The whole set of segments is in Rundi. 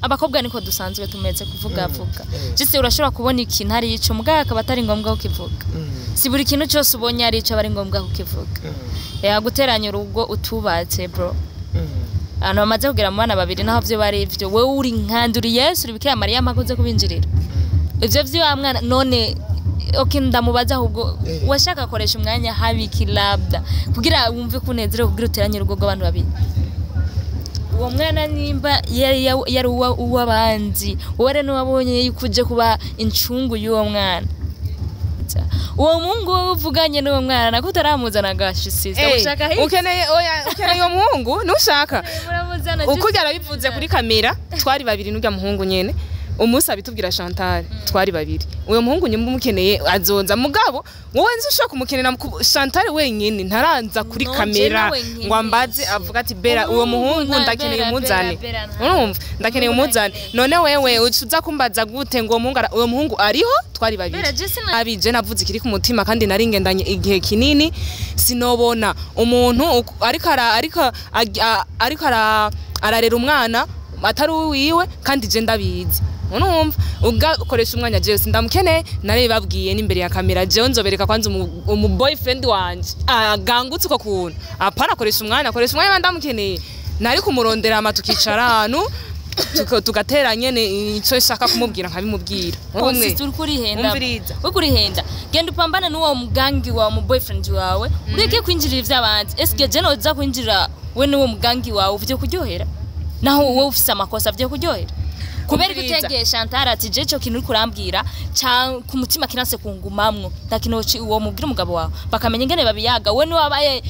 Abakobwa niko dusanzwe tumeze kuvuga vuga. Jise urashobora kubona ikintu ari ico, mugabo akaba atari ngombwa kukivuga. Si buri kintu cyose ubonye ari ico aba ari ngombwa kukivuga. Guteranya urugo utubatse, bro. Abantu bamaze kugera mu bana babiri, naho vyo bari ivyo, wewe uri nkandi, uri Yesu, uri Bikira Mariya, mpakoze kubinjirira ivyo vy'iwa mwana. None okay, ndamubaza ahubwo, washaka koresha umwanya habiki labda kugira wumve ko unezerewe, kugira uteranye urugo rw'abantu babiri? Uwo mwana nimba yari uw'abandi, wowe rero niwabonye yuko uje kuba incungu y'uwo mwana, uwo muhungu wowe uvuganye n'uwo mwana ko utaramuzana agashisiza ushaka hirya? Ukeneye, oya, ukeneye uwo muhungu ntushaka. Muramuzana. Uko yarabivuze kuri kamera, twari babiri n'urya muhungu nyene. Umunsi abitubwira Chantal, twari babiri. Uyo muhungu nyuma umukeneye azonza, mugabo wowe nzi ushaka kumukenera Chantal wenyene ntaranza kuri No, je kamera nawe nkeneye. ngo ambaze avuga ati: "Bera, uwo Umuhungu muhungu ndakeneye Bera, umuzane." Bera, Bera, Urumva, ndakeneye Umuhungu umuzane. ndakeneye. None wewe uca uza kumbaza gute ngo uwo muhungu ariho twari babiri? Bera, je sina- Abije navuze ikiri ku mutima, kandi nari ngendanye igihe kinini, sinobona umuntu ariko ara ariko ariko ararera umwana atari uwiwe, kandi je ndabizi. Urumva, ugakoresha umwanya, jewe sindamukeneye. Narabibabwiye n'imbere ya kamera, jewe nzobereka kwanza umu boyfriend wanje agangutse uko kuntu. Apana akoresha umwanya, akoresha umwanya ndamukeneye, nari kumurondera ama tukicara ahantu tugatera nyene, ico nshaka kumubwira nkabimubwira. Umwe. Sister, uriko urihenda. Umviriza. Uriko urihenda. Genda upambane n'uwo mugangi wawe, mu boyfriend wawe, ureke kwinjirira ivy'abandi. Eske je noza kwinjira we n'uwo mugangi wawe vyo kuryohera, naho wowe ufise amakosa vyo kuryohera? Kubera ko Umviriza. utegeye Chantal ati: "Je ico kintu uriko urambwira ca ku mutima kinanse kungumamwo ndakino." Uwo mubwira umugabo wawe, bakamenya ingene babiyaga. We niwe wabaye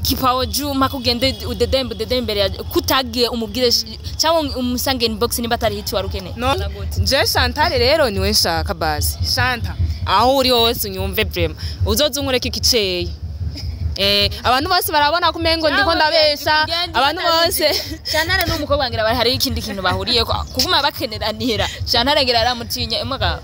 kipawo juu mpaka ugende udedembe udedembe imbere ya kutagiye umubwire cyangwa umusange inbox nimba atari hiti wari ukeneye. No, je Chantal rero niwe nshaka basi. Shanta, aho uri hose unyumve, vraiment uzoza unkureka ikiceye. Abantu bose barabona ko umengo ndiko ndabesha abantu bose. Chantal n'umukobwa ngira bari hari ikindi kintu bahuriye ko kuguma bakeneranira. Chantal ngira aramutinya imwaga.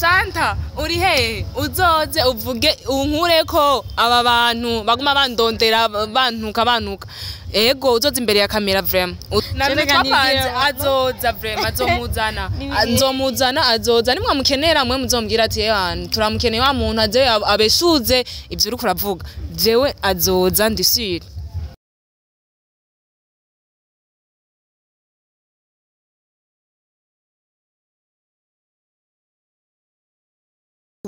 Shanta, uri hehe? Uzoze uvuge unkureko aba bantu baguma bandondera, bantuka bantuka. Ego, uzoza imbere ya kamera vraiment. Namwe Reka twapanze nigire. Azoza vraiment, azomuzana. Nibihe. Nzomuzana, azoza. Nimwamukenera mwe muzombwira ati: "Ewana, turamukeneye wa muntu aze abeshuze ivyo uriko uravuga." Jewe azoza, ndi sûre.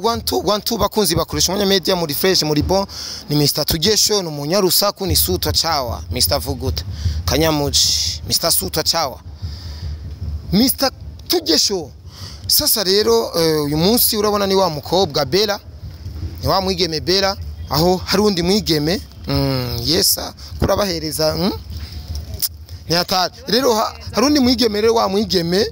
One two one two, bakunzi bakoresha umwanya media, muri fresh, muri bon. Ni Mr Tugesho, ni umunyarusaku, ni Sutwa Chawa, Mr Vuguta Kanyamuji, Mr Sutwa Chawa, Mr Tugesho. Sasa rero uyu munsi urabona ni wa mukobwa Bella, ni wa mwigeme Bella, aho hari undi mwigeme yesa kurabahereza Ni hatari rero. Hari undi mwigeme rero, wa mwigeme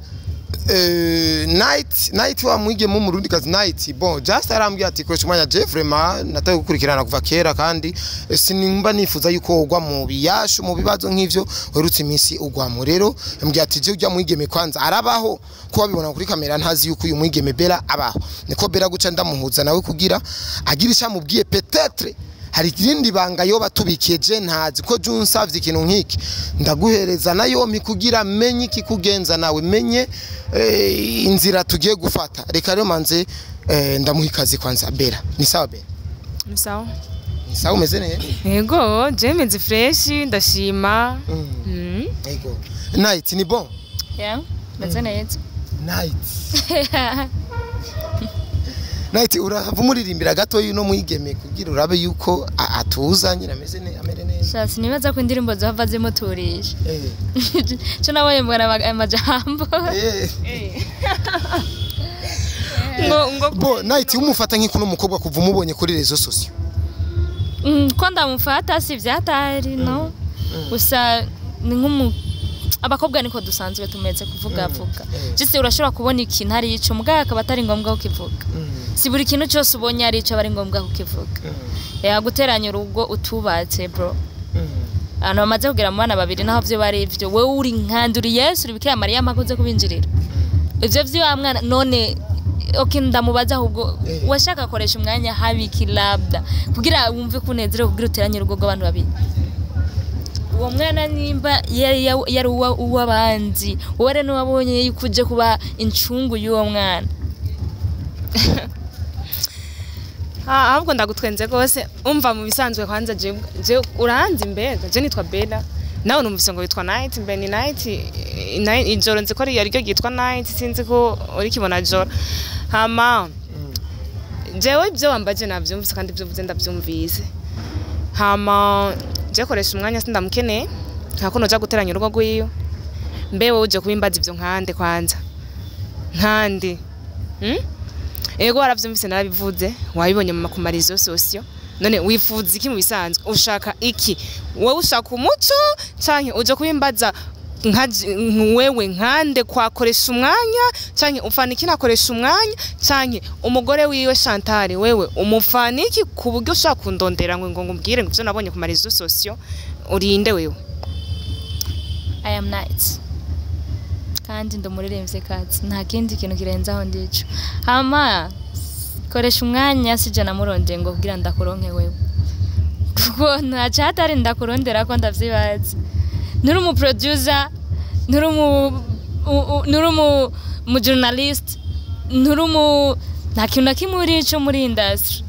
night night, wa mwigeme w'umurundi kazi night. Bon, just arambwira ati: "Koresha umwanya, je vraiment nataye gukurikirana kuva kera, kandi sinimba nifuza yuko ugwa mu biyashu, mu bibazo nk'ivyo werutse iminsi ugwamo." Rero ambwira ati: "Je ujya mwigeme kwanza arabaho?" Ko babibona kuri kamera, ntazi yuko uyu mwigeme Bella abaho. Niko Bella guca ndamuhuza nawe kugira agira icyo amubwiye, peut-être hari irindi banga yo batubikiye je ntazi. Ko je unsavye ikintu nk'iki, ndaguhereza nayo mi kugira menye ikikugenza, nawe menye inzira tugiye gufata. Reka rero manze ndamuha ikazi kwanza. Bella, ni sawa Bella? Ni sawa. Ni sawa, umeze neza? Yego, je meze fresh, ndashima. Yego. Night, ni bon? Yeah, meze neza. Night, Night, urahava umuririmbira gato yuno mwigeme kugira urabe yuko atuza nyine, ameze ne amere neza. Sha, sinibaza ko indirimbo zohava zimuturisha. Co nabonye mbona amajambo. Ngo Bo Night, umufata nk'ikuno mukobwa kuva umubonye kuri réseaux sociaux? Ko ndamufata si vyatari no gusa ni nk'umu abakobwa niko dusanzwe tumeze kuvuga vuga. Jise urashobora kubona ikintu ari ico, mugabo akaba atari ngombwa kukivuga. Si buri kintu cyose ubonye ari ico aba ari ngombwa kukivuga. Guteranya urugo utubatse, bro. Abantu bamaze kugera mu bana babiri, naho vyo bari ivyo, wewe uri nkandi, uri Yesu, uri Bikira Mariya, mpakoze kubinjirira ivyo vy'iwa mwana. None okay, ndamubaza ahubwo, washaka koresha umwanya habiki labda kugira wumve ko unezerewe, kugira uteranye urugo rw'abantu babiri? Uwo mwana nimba yari uw'abandi, wowe rero wabonye yuko uje kuba incungu y'uwo mwana. Ahubwo ndagutwenze rwose. Umva, mu bisanzwe kwanza je uranzi, mbega je nitwa Bella, nawe numvise ngo witwa Night. Mbe ni Night, ijoro nzi ko ari ryo ryitwa Night, sinzi ko urikibona joro. Hama jewe ibyo wambaje navyumvise, kandi ibyo uvuze ndavyumvise. Hama je koresha umwanya sindamukeneye, ntako noja guteranya urugo rwiwe. Mbe wowe uje kubimbaza ivyo nkande kwanza nkande? Ego, waravyumvise, narabivuze, wabibonye mu ku ma réseaux sociaux. None wifuza iki? Mu bisanzwe ushaka iki wowe? Ushaka umuco canke uje kubimbaza nka wewe nkande kwakoresha umwanya, canke ufana iki nakoresha umwanya, canke umugore wiwe Chantal wewe umufana iki ku buryo ushaka kundondera ngo ngumbwire ngo ivyo nabonye ku ma réseaux sociaux? Urinde wewe? I am Night kandi ndi umuririmvyikazi, nta kindi kintu kirenze aho ndico. Hama koresha umwanya sije namurondeye ngo kugira ndakuronke wewe, kuko nta catari ndakurondera ko ndavyibaza. Nturi umu producer, nturi umu nturi umu journalist, nturi umu nta kintu na kimwe uri ico muri industry,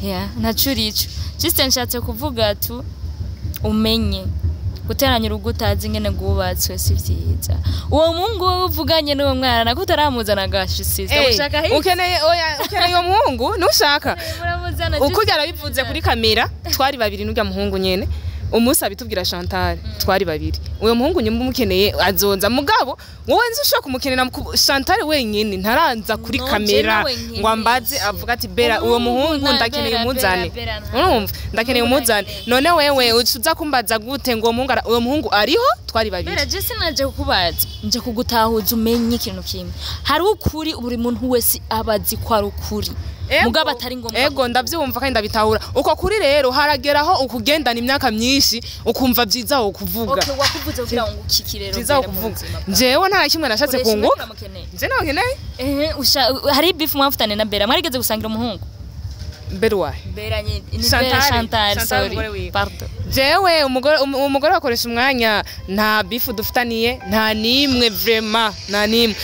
yeah, ntaco uri ico. Juste nshatse kuvuga tu umenye guteranya urugo utazi ingene rwubatswe si vyiza. Uwo muhungu wowe uvuganye n'uwo mwana ko utaramuzana gashisiza ushaka hirya. Ukeneye, oya, ukeneye uwo muhungu ntushaka? Muramuzana. Uko yarabivuze kuri kamera, twari babiri n'urya muhungu nyene. Umunsi abitubwira Chantal twari babiri. Uyo muhungu nyumva umukeneye azonza, mugabo wowe nzi ushaka kumukenera Chantal wenyene ntaranza kuri No, kamera je nawe ngo ambaze nkeneye. avuga ati: "Bera, uwo Umuhungu muhungu ndakeneye Bera, umuzane." Bera, Bera, Urumva, ndakeneye Umuhungu umuzane. None wewe uca uza kumbaza gute ngo uwo muhungu uwo muhungu ariho twari babiri? Bera, je sinaje kukubaza, nje kugutahuza umenye ikintu kimwe. Hari ukuri buri muntu wese aba azi ko ari ukuri, mugabo atari ngombwa. Ego, ndavyumva kandi ndabitahura. Uko kuri rero harageraho ukugendana imyaka myinshi ukumva vyiza wo kuvuga. Okay, wakuvuze kugira ngo ukiki rero Vyiza wo Bera, mu kuvuga. buzima bwawe? Jewe nta na kimwe nashatse Koresha kunguka. umwanya uramukeneye. Je nawe nkeneye. Ehe, hari beef mwafutane na Bera? Mwarigeze gusangira umuhungu? Mbere wahe? Bera nyine ni Chantal, Bera Chantal, Chantal, sorry. umugore wiwe. Pardon. Jewe umugore umugore wakoresha umwanya nta beef dufitaniye, nta nimwe, vraiment nta nimwe.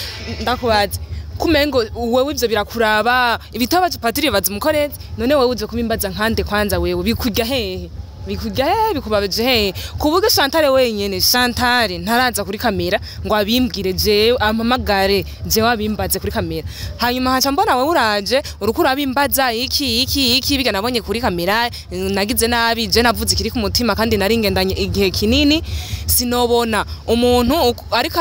Ndakubaza kumengo wewe ivyo birakuraba, ibitabaje patiri baza umukorezi. None wewe uje kubimbaza nkande kwanza? Wewe bikurya hehe? Bikurya hehe? Bikubabaje hehe kuvuga Chantal wenyene? Chantal ntaraza kuri kamera ngo abimbwire jewe, ampamagare jewe abimbaze kuri kamera. Hanyuma haca mbona wewe uraje uriko urabimbaza iki iki iki biga nabonye kuri kamera, nagize nabi. Je navuze ikiri ku mutima kandi nari ngendanye igihe kinini, sinobona umuntu ariko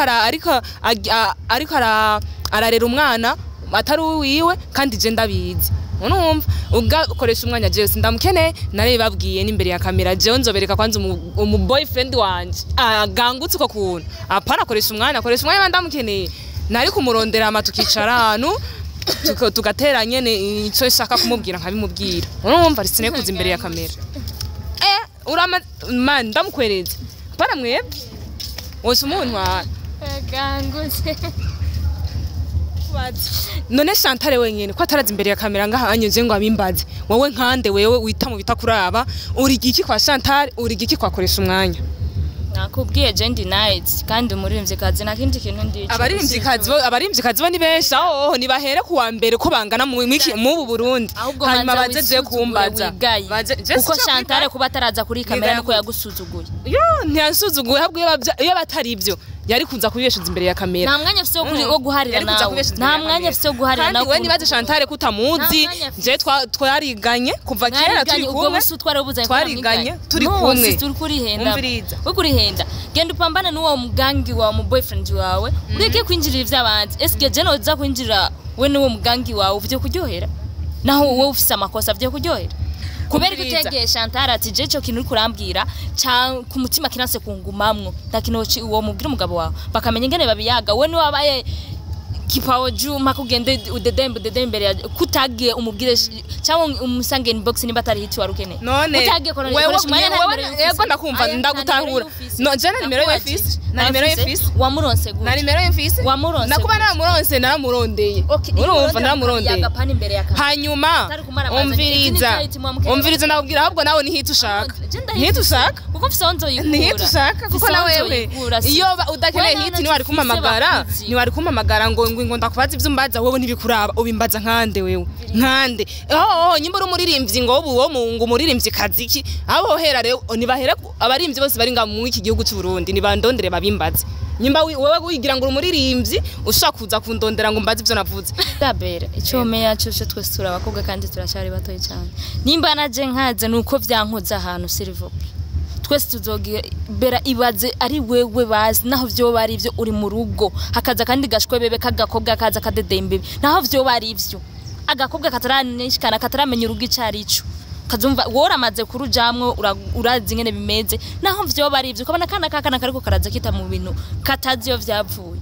ararera umwana atari uwiwe kandi je ndabizi. Urumva, ugakoresha umwanya jewe sindamukeneye, narabibabwiye n'imbere ya kamera. Jewe nzobereka kwanza umu boyfriend wanje agangutse uko kuntu. Apana akoresha umwanya, akoresha umwanya ndamukeneye nari kumurondera ama tukicara ahantu tugatera nyene ico nshaka kumubwira nkabimubwira. Urumva, risine kuza imbere ya kamera. Urama man ndamukwereza, apana mwebwe wose umuntwara. Gangutse. None Chantal wenyene ko ataraza imbere ya kamera ngaha anyuze ngo abimbaze, wowe nkande wewe wita mu bitakuraba uri giki kwa Chantal? Uri giki kwakoresha umwanya? Nakubwiye, je ndi Night kandi umuririmvyikazi, nta kindi kintu ndico. Abarimvyikazi bo ni benshi aho nibahere ku wa mbere ko bangana mu mubu Burundi. Ahubwo hanyuma manza baze je wisuzugure, kumbaza. wigaye. Je Kuko sinshaka Chantal kwigaya. kuba ataraza kuri kamera Wigaya niko gute? yagusuzuguye. Yo ntiyansuzuguye, ahubwo iyo batari ibyo yari kuza kubibeshuza imbere ya kamera. Nta mwanya afise wo guharira Yari kuza nawe. kubeshuza imbere Nta ya mwanya kamera. afise wo guharira Kandi nawe. we nibaze Chantal ko utamuzi. Nta mwanya afise. Je twariganye kuva kera turi Mwariganye ubwo kumwe. busa utwara buzanye. Twariganye turi kumwe. Sister, uri kurihenda. Umviriza. Uri kurihenda, genda upambane n'uwo mugangi wawe, mu boyfriend wawe, ureke kwinjirira ivy'abandi. Eske je noza kwinjira we n'uwo mugangi wawe uvyo kuryohera, naho wowe ufise amakosa vyo kuryohera kubera ko Umviriza. utegeye Chantal ati: "Je ico kintu uriko urambwira ca ku mutima kiranse kungumamwo." Nta kintu uwo mubwira umugabo wawe, bakamenya ingene babiyaga. We niwe wabaye Kipawo juu mpaka ugende udedembe udedembe imbere ya kutagiye umubwire cyangwa umusange inbox nimba atari hit wari ukeneye. None utagiye wewe koresha umwanya nta nimero y'ufise. yego ndakumva Aya, nta ndagutahura. nimero y'ufise. No je na nimero y'ufise, na nimero y'ufise, wamuronse gute? Na nimero y'ufise. Wamuronse Nakuba gute? naramuronse, naramurondeye. Okay, Urumva, naramurondeye. Yagapana imbere ya kamera. Hanyuma Atari kumara amazi. umviriza, Iki ni hit mwamukera. umviriza, ndakubwira ahubwo nawe ni hit ushaka, Je ni hit ndahita ushaka, kuko mfise aho nzoyikura. ni hit ushaka, kuko Mfise aho na wewe nzoyikura, si- iyo udakeneye Wewe hit nawe ntiwari kumpamagara, ufise ntiwari kumpamagara ngo ndakubaza ibyo umbaza. Wowe ntibikuraba, ubimbaza nkande? Wewe nkande? Oh, nyimba uri umuririmbyi ngo ubu wo ngo umuririmbyi kaziki abo hera rero nibahere abaririmbyi bose bari nga mu iki gihugu cy'u Burundi nibandondere babimbaze. Nyimba wewe wigira ngo uri umuririmbyi ushaka kuza kundondera ngo mbaze ibyo navuze. Dabera icyo meya cyo twese turi abakobwa kandi turacyari batoye cyane. Nimba naje nkaze nuko vyankoze ahantu silver twese tuzogira bera ibaze ari wewe bazi naho vyoba ari ivyo uri mu rugo hakaza kandi gashwebebe k'agakobwa kaza kadedembe naho vyoba ari ivyo agakobwa kataranishikana kataramenya urugo ico ari cyo kazumva woramaze kurujamwo urazi ingene bimeze naho vyoba ari ivyo ukabona akana kakana kariko karaza kita mu bintu katazi iyo vyapfuye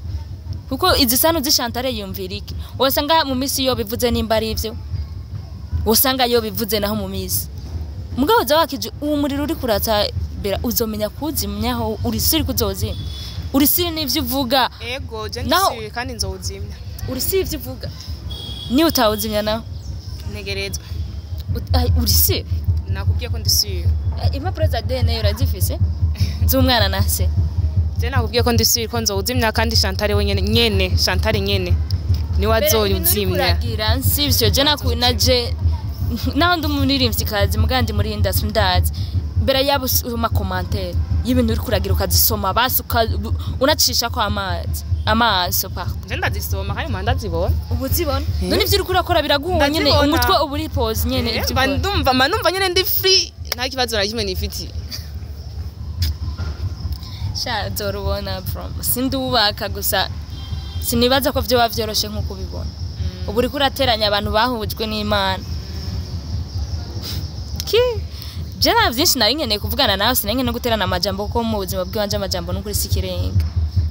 kuko izi sanu z'ishantare yumvira iki wasanga mu minsi iyo bivuze nimba ari ivyo wasanga iyo bivuze naho mu minsi mugabo uza wakije uwo muriro uri kuratsa bera uzomenya kuwuzimyaho urisiri kuzozimya urisiri n'ivyo uvuga. Ego je ndisubiye kandi nzowuzimya. Urisiri ivyo uvuga niba utawuzimya naho Ntegerezwa. Urisiri. Nakubwiye ko ndisubiye. Impapuro za DNA urazifise z'umwana na se? Je nakubwiye ko ndisubiye ko nzowuzimya kandi Chantal wenyene nyene, Chantal nyene niwe azoyuzimya. Kuragira sivyo je naje naho ndi umuririmvyikazi mugandi muri industry ndazi mbere yabo usoma commentaire y'ibintu uri kuragira ukazisoma basi unacisha ko amazi amaso pa. Je ndazisoma kandi mba ndazibona. Ubu uzibona none ivyo uri kurakora biraguha nyene Ndazibona. umutwe uba uri pause nyene ivyo Mba ukora. ndumva mba numva nyene ndi free, nta kibazo na kimwe nifitiye. Sha nzorubona from sindubaka gusa sinibaza ko vyoba vyoroshe nkuko ubibona ubu uriko urateranya abantu bahujwe n'Imana ki je nta vyinshi nari nkeneye kuvugana nawe sinari nkeneye no guterana amajambo kuko mu buzima bw'iwanje amajambo n'ukuri si ikirenga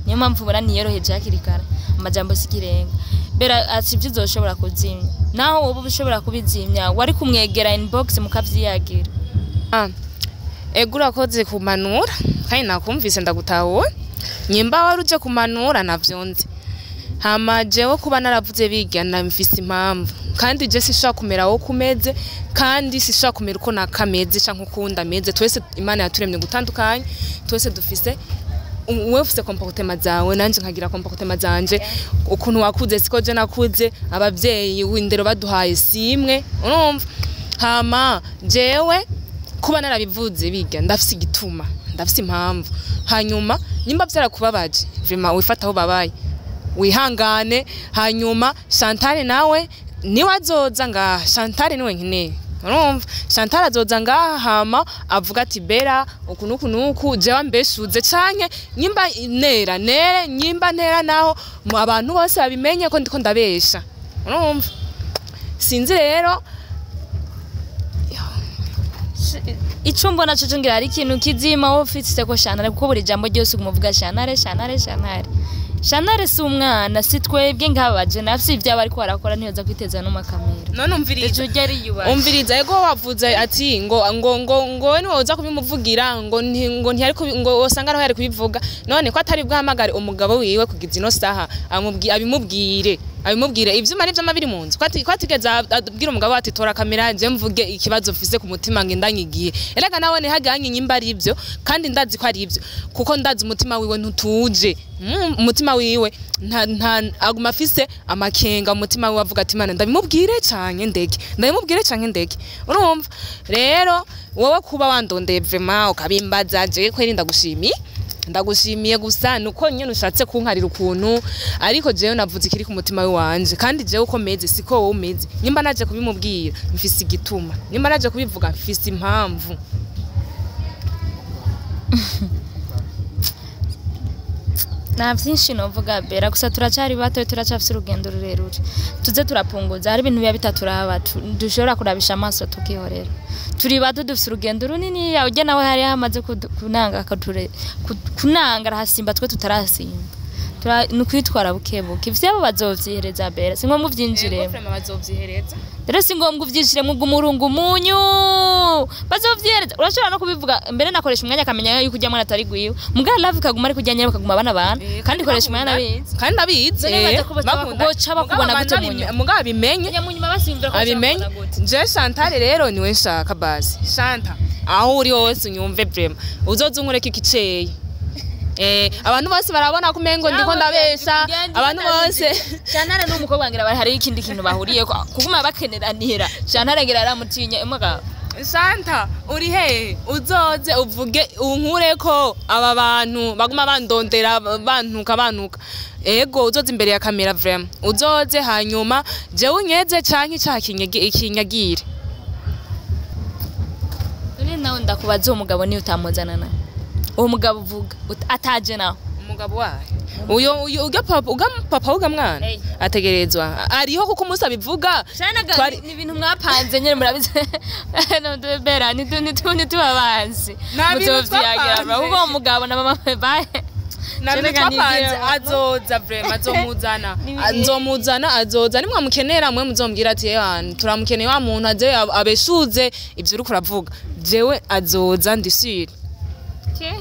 niyo mpamvu ubona niyoroheje hakiri kare amajambo si ikirenga bera ati ivyo uzoshobora kuzimya naho wowe uba ushobora kubizimya wari kumwegera inbox mukavyiyagira. Ah, ego urakoze kumanura kandi nakumvise ndagutahura nyimba wari uje kumanura navyo nzi. Hama jewe kuba naravuze biga ndamfise impamvu kandi je sishaka kumera wo kumeze kandi sishaka kumera uko nakameze canke ukunda ameze. Twese Imana yaturemye gutandukanye, twese dufise wewe ufise comportement zawe nanje nkagira comportement zanje. Ukuntu wakuze siko je nakuze, abavyeyi indero baduhaye simwe, urumva. Hama jewe kuba narabivuze biga ndafise igituma, ndafise impamvu. Hanyuma nyimba vyarakubabaje vraiment wifata aho babaye wihangane. Hanyuma Chantal nawe niwe azoza ngaha, Chantal niwe nkeneye, urumva. Chantal azoza ngaha hama avuga ati bera uku nuku nuku jewe mbeshuze canke nyimba nera nere nyimba ntera naho abantu bose babimenye ko ndiko ndabesha, urumva. Sinzi rero. Ico mbona co ngira hari ikintu kizima wowe ufise ko Shantare kuko buri jambo ryose umuvuga Shantare Shantare Shantare Shantare si umwana si twebwe nk'abaje nafsi ivyo aba ariko arakora ntiyoza kwiteza no makamera. None umviriza. Ejo ujya ariyubaha. Umviriza, ego wavuze ati ngo ngo ngo ngo we niwe uza kubimuvugira ngo ngo ntiyari ngo usanga ariho yari kubivuga. None ko atari bwahamagare umugabo wiwe kugeza ino saha abimubwire abimubwire ivyuma n'ivyo biri mu nzu ko atigeze abwira umugabo ati tora kamera je mvuge ikibazo mfise ku mutima ngendanyigiye. Erega nawe ntihaganye nyimba ari ivyo kandi ndazi ko ari ivyo kuko ndazi umutima wiwe ntutuje. Umutima wiwe nta aguma afise amakenga umutima wiwe avuga ati Imana ndabimubwire canke ndeke, ndabimubwire canke ndeke, urumva. Rero wowe kuba wandondeye vraiment ukabimbaza je kweri ndagushimiye, ndagushimiye gusa nuko nyene ushatse kunkarira ukuntu ariko jewe navuze ikiri ku mutima wanje kandi jewe uko meze siko wowe umeze. Nimba naje kubimubwira mfise igituma, nimba naje kubivuga mfise impamvu. Nta vyinshi novuga bera gusa turacari bato turacafise urugendo rurerure tuze turapunguza hari ibintu biba bitaturaba dushobora kurabisha amaso tukihorera turi bato dufise urugendo runini ya ujya nawe hari hamaze kunanga kunanga arahasimba twe tutarasimba Ni ukwitwara bukebuke, ivyabo bazovyihereza bera, si ngombwa uvyinjiremo. Bazovyihereza. Rero si ngombwa uvyinjiremo ngo umurungu umunyu, bazovyihereza. Urashobora no kubivuga mbere nakoresha umwanya akamenya yuko ujya mwana atari gwiwe, mugabo love ikaguma ari kujya nyene, bakaguma bana bana, kandi koresha umwanya abizi. Kandi abizi. None baza boca bakubona gute mu nyuma? Mugabo abimenye. Nyamunyuma basiyumvira ko Abimenye. bashobora kubona gute? Je Chantal rero niwe nshaka basi. Shanta, aho uri hose unyumve vraiment, uzoze unkureka ikiceye. Abantu bose barabona ko umengo ndiko ndabesha abantu bose. Shantare n'umukobwa ngira bari hari ikindi kintu bahuriyeko, kuguma bakeneranira. Shantare ngira aramutinya imugabo. Shanta, uri hehe? Uzoze uvuge unkureko aba bantu baguma bandondera, bantuka bantuka. Ego, uzoze imbere ya kamera vraiment, uzoze, hanyuma jewe unyeze canke icaha ikinyagire. None nawe ndakubaza, uwo mugabo niyo utamuzana nawe, uwo mugabo uvuga ataje nawe? Umugabo wayo uyo uga papa, uga papa, uga mwana. Hey. Ategerezwa ariho kuko umunsi abivuga. Ni ibintu mwapanze nyene murabizi. Bera ntitubabanzi. Nta bintu muzovyiyagira twapanze. Kuko uwo mugabo na mama bae. Nabyo Jereka twapanze. nibwira. Azoza vraiment, azomuzana. Ni Nzomuzana, azoza. Nimwamukenera mwe muzombwira ati: "Ewana, turamukeneye wa muntu aze abeshuze ibyo uriko uravuga." Jewe azoza, ndisire. Okay.